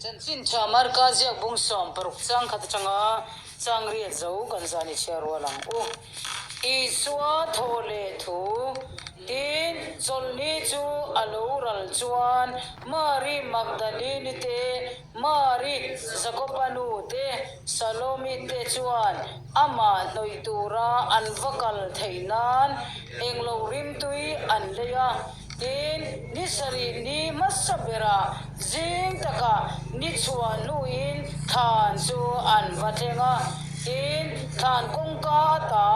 Chanchin tha Marka ziak bung 60 chang khat atanga chang riat zo kan zan i chhiar rual ang u. Isua thaw leh thu tin chawlhni chu a lo ral chuan Mari Magdalene te, Mari Jakoba nu te, Salomi te chuan amah hnawih tura an va kal theih nan englo rimtui an lei a. Tin, ni sarih ni hmasa berah zing takah ni chhuah hnuin thlan chu an va thleng a. Tin, thlan kawngka ata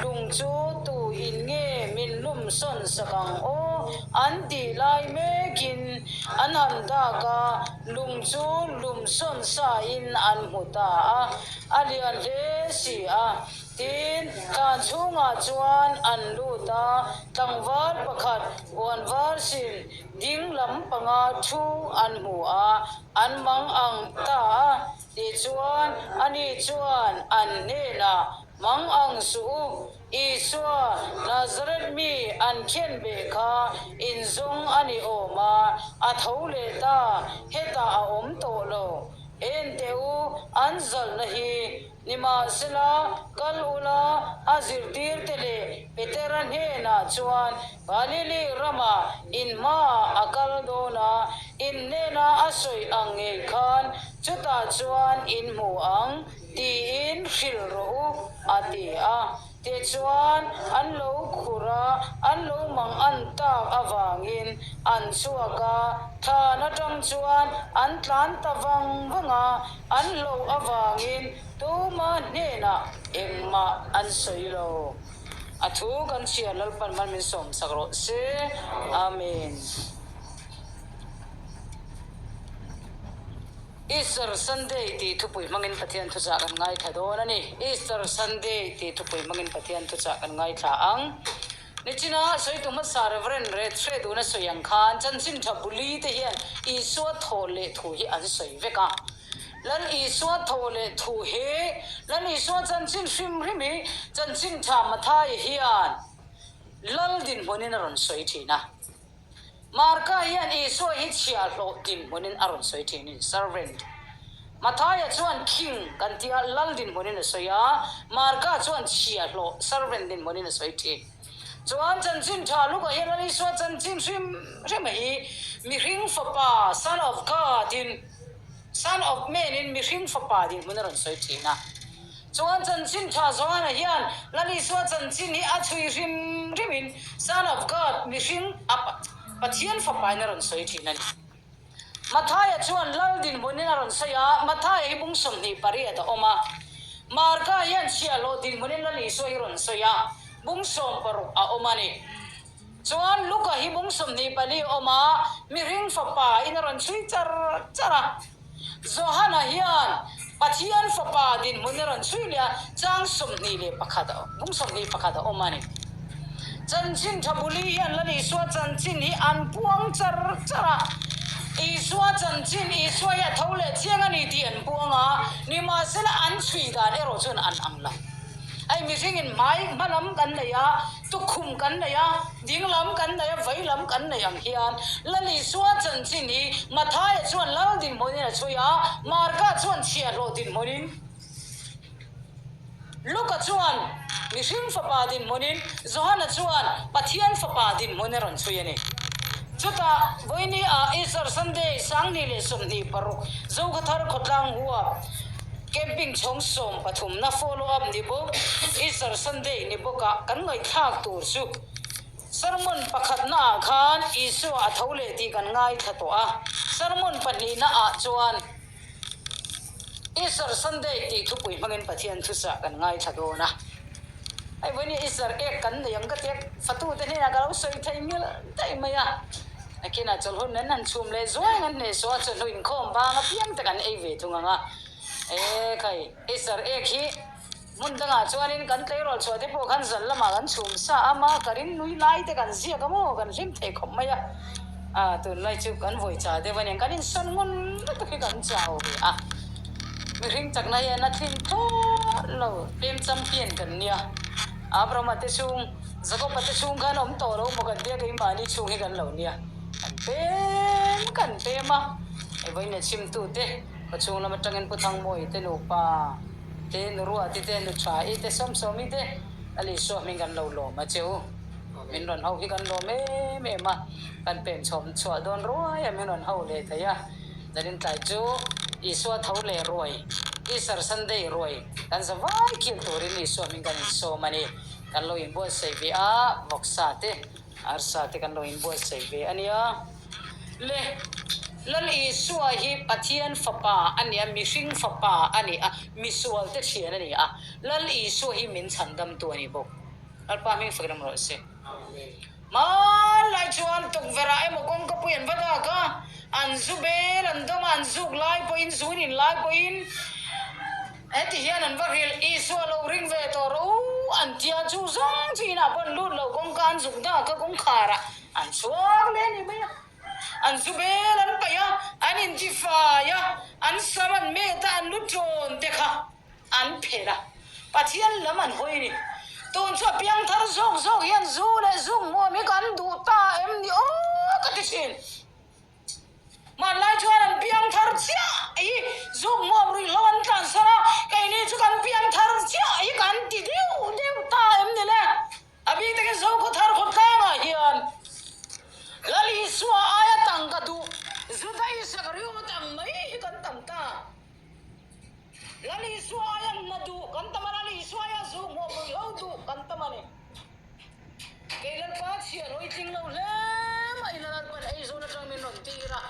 lung chu tu in nge min lum sawn sak ang aw an tih lai mekin an han dak a, lung chu lum sawn sain an hmu ta a, a lian hle si a. Tin, tlan chhungah chuan an lut a, tlangval pakhat puanvar sin ding lam panga thu an hmu a, an mang ang ta a, tichuan ani chuan an hnenah, Mang ang suh u, Isua, Nazareth mi an khen beh kha in zawng a ni awm a, a tho leh ta, hetah a awm tawh lo. En teh u, an zalhna hi Nimahsela, kal ula, a zirtirte leh Petera hnenah chuan Galili ramah in hmaah a kal dawn a, in hnena a sawi ang ngei khan chutah chuan in hmu ang, tiin hrilh rawh u, a ti a. Tichuan, an lo khur a, an lo mang an tak avangin an chhuak a, thlan atang chuan an tlan ta vang vang a, an hlauh avangin tuma hnenah engmah an sawi lo. A thu kan chhiar Lalpan hman min sawmsak rawh se. Amen. Easter Sunday tih thupui hmangin Pathian thuchah kan ngaithla dawn a ni. Easter Sunday tih thupui hmangin Pathian thuchah kan ngaithla ang. Nichina sawitu hmasa Rev. Red Hre duna sawi ang khan chanchin tha buli te hian Isua thaw leh thu hi an sawi vek a. Lal Isua thaw leh thu hi Lal Isua chanchin hrim hrim hi chanchin tha Mathaia hian Lal dinhmunin a rawn sawi thin a. Marka hian Isua hi chhiahhlawh dinhmunin a rawn sawi thin in, servant. Mathaia chuan king kan tia lal dinhmunin a sawi a, Marka chuan chhiahhlawh, servant, dinhmunin a sawi thin. Chuan chanchin tha Luka hian Lal Isua chanchin hrim hrim hi mihring fapa, son of God, in, son of man, in mihring fapa dinhmun a rawn sawi thin a. Chuan chanchin tha Johana hian Lal Isua chanchin hi a chhui hrim hrimin Son of God, mihring, a Pathian fapain a rawn sawi thin a ni. Mathaia chuan Lal dinhmunin a rawn sawi a, Mathaia hi bung 28 a awm a. Marka hian chhiahhlawh dinhmunin Lal Isua hi rawn sawi a, bung 60 a awm a ni. Chuan Luka hi bung 24 a awm a, mihring fapa in a rawn chhui char char a. Johana hian Pathian Fapa dinhmun a rawn chhui leh a, chang 21 a bung 21 a awm a ni. Chanchin tha buli hian Lal Isua chanchin hi an puang char char a, Isua chanchin, Isua hi a tho leh chiang a ni tih an puang a, nimahsela an chhui dan erawh chuan an ang lo. Hei mihringin hmai hma lam kan nei a, tukhum kan nei a, ding lam kan nei a, vei lam kan nei ang hian Lal Isua chanchin hi Mathaia chuan Lal dinhmunin a chhui a, Marka chuan chhiahhlawh dinhmunin, Luka chuan mihring fapa dinhmunin, Johana chuan Pathian fapa dinhmun a rawn chhui a ni. Chutah vawiini ah Easter Sunday 2026 Zokhathar khawtlang huap Camping chhawng 13 na follow up ni bawk, Easter Sunday ni bawkah kan ngaihthlak tur chu Sermon pakhatna ah khan Isua a tho leh tih kan ngaithla tawh a, Sermon pahnihna ah chuan Easter Sunday tih thupui hmangin Pathian thuchah kan ngaithla dawn a. Hei vawiin Easter egg kan nei ang ka tia fatute hnenah ka lo sawi thei ngil daih mai a, nakinah chawlhun nen han chhum leh zuai ang an hnehsawh a, chawhnu inkhawm bang apiang te kan ei ve thung ang a. E khai, Easter egg hi hmun dangah chuanin kan tleirawl chhuah te pawh khan zan lamah kan chhum sa a, ma ka ring nui lai te kan ziak a maw, kan hlim thei khawp mai a. A, tunlai chu kan vawi cha deuh a nia, kan insawn ngun lutuk hi kan chau ve a. Mihring chakna hian a tlin thlawt lo, tlem champion kan nia. Abrahama te chhung, Jacob-a te chhung khan awm tawh lo maw kan tia, keimahni chhung hi kan lo nia. Kan pem kan pem a. Vawiin a chhimtute kawchhung lam atangin Pu Thangmawii te nupa te, Nu Ruati te, Nu Tha-i te, Sawmsawmi te, Lal Isua hming kan lo lawm a che u. Min rawn ho hi kan lawm em em a, kan pem chhawm chhuah dawn ruai a min rawn ho leh thei a. Zanin tlai chu Isua tho leh ruai, Easter Sunday ruai kan za vai kil turin Isua hming kan insawm a ni. Kan lo inbuatsaih ve a, vawksa te, arsa te kan lo inbuatsaih ve a nia. Le, Lal Isua hi Pathian Fapa a ni a, mihring Fapa a ni a, misual te thian a ni a. Lal Isua hi min chhandamtu a ni bawk. Lalpa hming fak ram rawh se. Hmanlai chuan tukverh-ah emaw kawngkapui an va dak a, an zu bel an dawm a, an zuk lai pawhin, zuin in lai pawhin heti hian an va hrilh, Isua lo ring ve tawh rawh u, an tia chu zawng chu inah pawh an lut lo, kawngka an zuk dak a, kawngkharah an chhuak leh a ni mai a. An zu bel an paih a, an intifai a, an sam an met a, an lu tawn te kha. An phelh a, Pathian lam an hawi a ni. Tun chu a piangthar zawk zawk hian zu leh zuk hmuam hi kan duh ta em ni aw ka ti thin. Hmanlai chuan an piangthar chiah hi zuk hmuam ruihhlo an tlansan a, keini chu kan piangthar chiah hi kan ti deuh deuh ta em ni le? A bik takin Zokhawthar khawtlangah hian Lal Isua aia tangka duh Juda Isakariot ang mai hi kan tam ta. Lal Isua aia hna duh kan tam a, Lal Isua aia zu hmuh pui ho duh kan tam a ni. Kei Lalpa chhiar hawi tling lo hle mah ila Lalpan Aizawl atang min rawn tir a,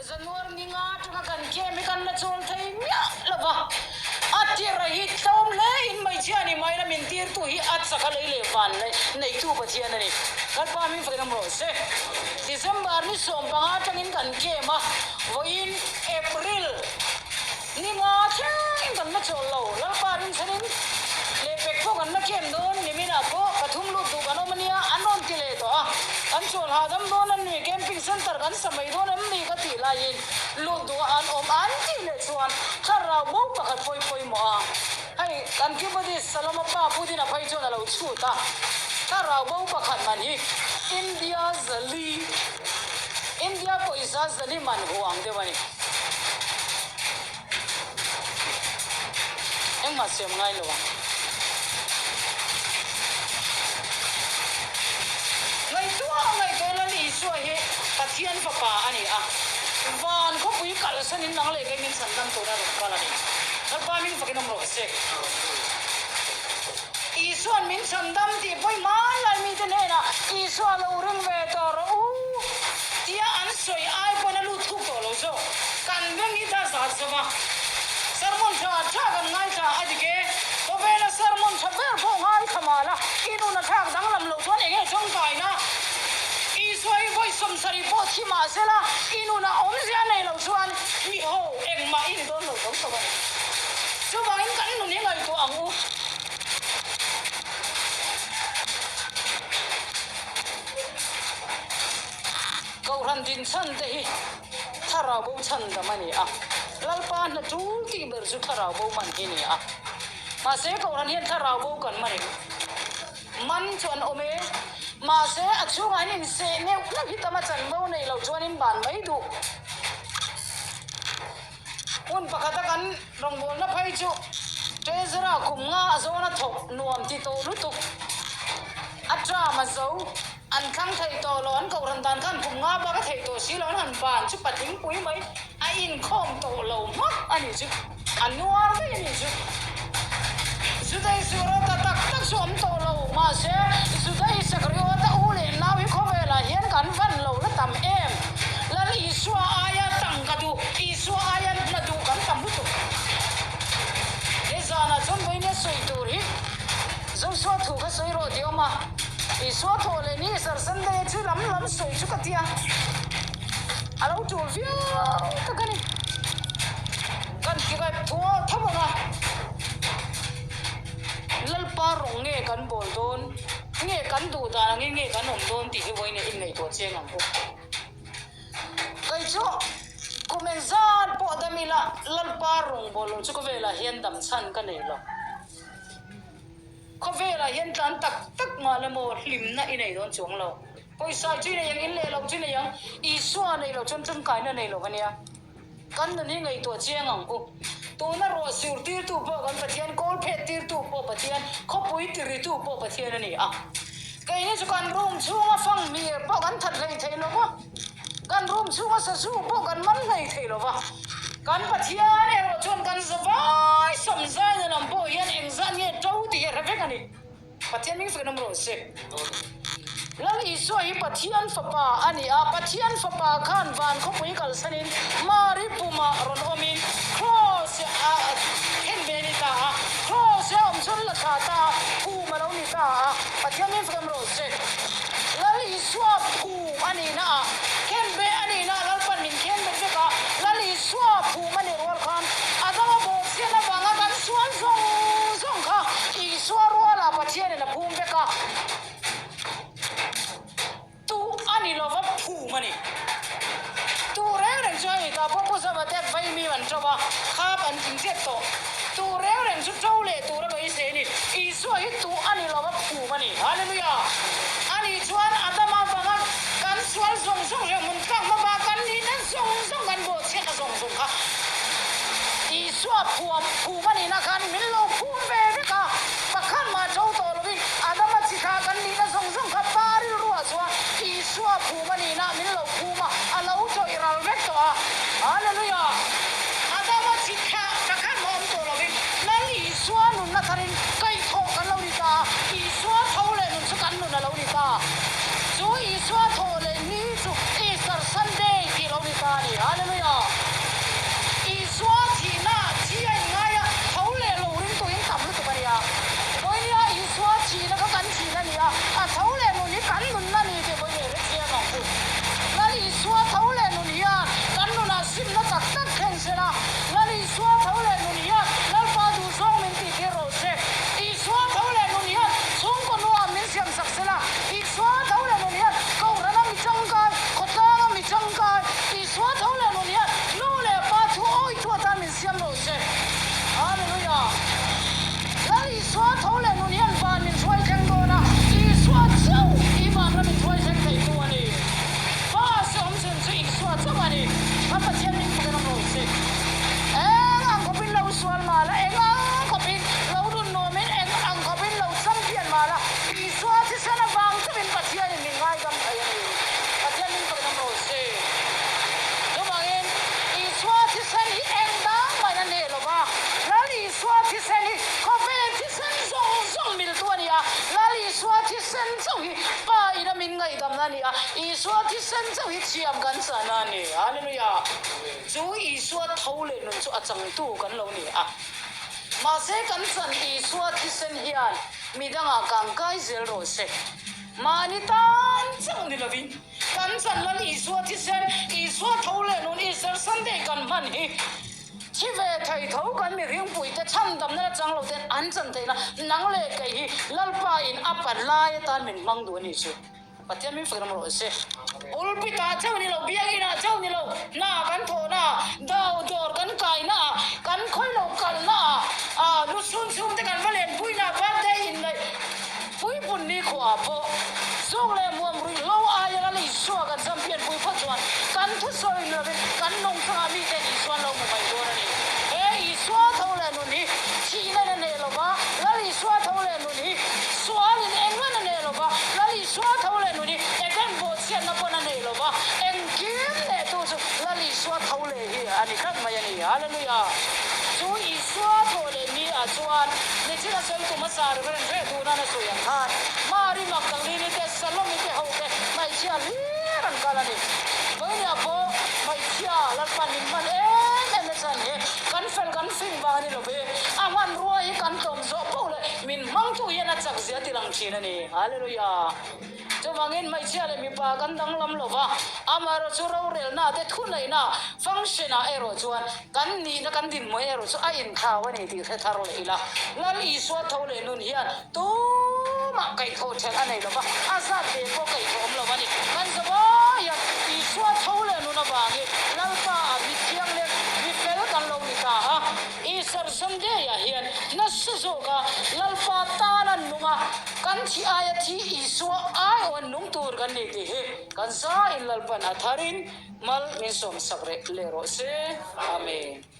Januar ni nga atanga kan camp hi kan la chawl thei miah lo va, a tirh hi tlawm hle in hmeichhia ni mai la min tirtu hi a chak a lei leh van neitu Pathian a ni. Lalpa min fakin awm rawh se. December ni 15 atangin kan camp a, vawiin April, Ni nga thleng kan la chawl lo, Lalpa rinchhanin lehpek pawh kan la kem dawn, niminah pawh pathum lut duh kan awm ania, an rawn ti leh tawh a, kan chawl hahdam dawn an ni, camping centre kan sa mai dawn em ni ka tih laiin lut duh a an awm an tih leh chuan thlarau bo pakhat pawi pawimawh a, hei kan Keyboardist Saloma pa Pu Dina phei chuan a lo chhut a, thlarau bo pakhat man hi India zali, India pawisa zali man huang deuh a ni. Engmah siam ngai lo ang. Ngaihtuah ngaihtuah Lal Isua hi Pathian fapa a ni a, van khawpui kalsanin nang leh kei min chhandam tura rawn kal a ni. Lalpa hming fakin awm rawh se. Isua'n min chhandam tih pawi hmanlai mite hnenah Isua lo ring ve tawh rawh u tia an sawi ai pawn a lut thuk tawh lo zawk. Kan beng hi ta zat zo va, sermon tha tha kan ngaithla a dik e. Khawvela sermon tha ber pawh ngaithla mah la, i nun a thlak danglam loh chuan enge tawngtaina? Isua hi vawi 70 pawh thi mah sela, i nunah awmzia nei lo chuan mi ho engmah i ni dawn lo tho tho a ni. Chuvangin kan nun hi ngaihtuah ang u. Kohhran din chhan te hi thlarau bo chhan dam a ni a, Lalpa hna tul tih ber chu thlarau bo man hi ni a. Mahse kohhran hian thlarau bo kan man em? Man chu an awm e. Mahse a chhungah hian inseh neuh neuh hi tam a chanvo nei lo chuan in ban mai duh. Hmun pakhata kan rawngbawlna phei chu Treasurer kum nga a zawna thawk nuam ti tawh lutuk. A term a zo, an thlang thei tawh lo, an kohhran dan khan kum nga bak a thei tawh si lo, an han ban chu patling pui mai a inkhawm tawh lo hmak a nih chu, a nuar daih a nih chu. Judai Surawta tak tak chu awm tawh lo, mahse Judai Isakariota u leh nau hi khawvelah hian kan van lo la tam em? Lal Isua aia tangka duh, Isua aia hna duh kan tam lutuk. He zanah chuan vawiin a sawi tur hi Joshua thu kha sawi rawh tih a awm a, Isua thawh leh ni Easter Sunday chu lam lam sawi chu ka ti a, a lo tul viau tak a ni. Kan ti rep thuah tho ang a, Lalpa rawng nge kan bawl dawn, nge kan duh dan angin nge kan awm dawn tih hi vawiin inngaihtuah chiang ang u. Kei chu kum engzat pawh dam ila Lalpa rawng bawl lo chu khawvelah hian dam chhan ka nei lo. Khawvelah hian tlan tak tak mah la maw hlimna i nei dawn chuang lo. Pawisa chu i nei ang, in leh lo chu i nei ang, Isua nei lo chuan tangkaina nei lo ania. Kan nun hi ngaihtuah chiang ang u. Tuna ruah sur tirtu pawh kan Pathian, kawl phet tirtu pawh Pathian, khawpui tiritu pawh Pathian a ni a. Keini chu kan room chhunga fang hmir pawh kan that hlei thei lo va, kan room chhunga sazu pawh kan man hlei thei lo va. Kan Pathian erawh chuan kan zavai samzaina lam pawh hian engzat nge to tih hi a hre vek a ni. Pathian hming fek an awm rawh se. Lal Isua hi Pathian fapa a ni a, Pathian fapa khan van khawpui kalsanin Mari pumah rawn awmin Kraws a khen ve a ni ta a, Kraws a awm chuan la thla ta a, phum a lo ni ta a, Pathian hming fek an awm rawh se. Lal Isua phum a nihna ah, khen ve a nihna ah Lalpan min khen bet vek a, Lal Isua phum a nih rual khan Adama bawhchhiat avanga kan sual zawng zawng kha Isua rualah Pathianin a phum vek a, tu a ni lova phum a ni. Tu reng reng chu a ni ta pawh Pu Zava te vaimi an to a, khap an tling tep tawh. Tu reng reng chu to leh tur a beisei a ni. Isua hi tu a ni lova phum a ni. Hallelujah! Ani chuan Adama vanga kan sual zawng zawng leh hmun tlak hmaba kan nihna zawng zawng kan bawhchhiatna zawng zawng kha Isua phuam phum a nihna khan min lo phum ve vek a, pakhat mah to tawh lovin Adama chi kha kan nihna zawng zawng kha pa rilruah chuan Isua phum a nihna min lo phum a, a lo tawih ral vek tawh a. Hallelujah! Adama chi kha pakhat mah awm tawh lovin Lal Isua nunna tharin kaihthawh kan lo ni ta a, Isua tho leh nun chu kan nun a lo ni ta. Chu Isua tho leh ni chu Easter Sunday tih a lo ni ta a ni. Hallelujah! Isua thihna ah thi a inngai a, tho leh lo ringtu in tam lutuk a nia. Vawinia Isua thihna kha kan thihna a ni a, a tho leh nun hi kan nunna a ni tih vawinia i hrethiam ang u. Lal Isua tho leh nun hian kan nunah simna tak tak thleng se la, Lal Isua tho leh nun hian Lalpa duhzawng min tihtir rawh se. Isua tho leh nun hian chhungkaw nuam min siam sak se la, Isua tho leh nun hian Kohhrana mi tangkai, khawtlanga mi tangkai, Isua tho leh nun hian nu leh pa thu awi thu atan min siam rawh se. Hallelujah! Lal Isua tho leh nun hian van min hruai thleng dawn a, Isua chauh hi vanram min hruai thleng thei tu a ni. Pa se awm chhun chu Isua chauh a ni. Kan Pathian min fak in awm rawh se. Eng ang khawpin lo sual mah la, eng ang khawpin lo dun nuamin, eng ang khawpin lo champion mah la, Isua thisen avang chauhin Pathianin min ngaidam thei a ni. Pathian min fak in awm rawh se. Chuvangin Isua thisen hi eng dang mahin a hneh lo va, Lal Isua thisen hi khawvel thisen zawng zawng miltu a ni a, Lal Isua thisen chauh hi Pa ina min ngaihdamna a ni a, Isua thisen chauh hi thiam kan chahna a ni. Hallelujah! Chu Isua tho leh nun chu a changtu kan lo ni a. Mahse kan chan Isua thisen hian midangah kangkai zel rawh se. Mahni tan chauh ni lovin kan chan Lal Isua thisen, Isua tho leh nun Easter Sunday kan hman hi thi ve thei tho kan mihringpuite chhandamna la chang lo ten an chan theihna nang leh kei hi Lalpa in a pan lai atan min hmang duh a ni chu. Pathian min fak ram rawh se. Pulpit ah chauh ni lo, biakinn ah chauh ni lo, hna kan thawhna ah, dau dawr kan kaina ah, kan khawi lo kalna ah, ah lusun chhungte kan va lenpuina ah, birthday inneih puipun ni khuah ah pawh zuk leh muam ruih hlo aia Lal Isua kan champion pui phawt chuan kan thusawi ni lovin kan nungchangah miten Isua an lo hmu mai dawn a ni. He Isua tho leh nun hi thihna in a hneh lo va, Lal Isua tho leh nun hi sualin engman a hneh lo va, Lal Isua tho leh nun hi Eden bawhchhiatna pawn a nei lo va, engkim nehtu chu Lal Isua tho leh hi a ni tlat mai a ni. Hallelujah! Chu Isua tho leh ni ah chuan nichin a sawi tum hmasa Reverend Hreh duhnan a sawi ang khan Mari Magdalene te, Salome te ho te hmeichhia hlir an kal a ni. Vawinia pawh hmeichhia Lalpan min hman em em na chhan hi kan fel kan fing vang a ni lo ve, a hmanrua hi kan tlawm zawh poh leh Min hmangtu hian a chak zia ti lang thin a ni. Hallelujah! Chuvangin hmeichhia leh mipa kan danglam lo va, amaherawh chu rorelna te thuneihna function ah erawh chuan kan nihna kan dinhmun erawh chu a inthlau a ni tih hre thar leh ila. Lal Isua tho leh nun hian tumah kaihthawh ṭhelh a nei lo va, a zat ve pawh kaihthawh awm lo a ni. Kan zavai hian Isua tho leh nun avangin Lalpa ah mi thianghlim, mi fel kan lo ni ta a. Easter Sunday ah hian nasa zawka Lalpa tana nunga kan. thi aia thi Isua aiawh nung tur kan ni tih hi kan za in Lalpan a tharin mal min sawmsak reh leh rawh se. Amen.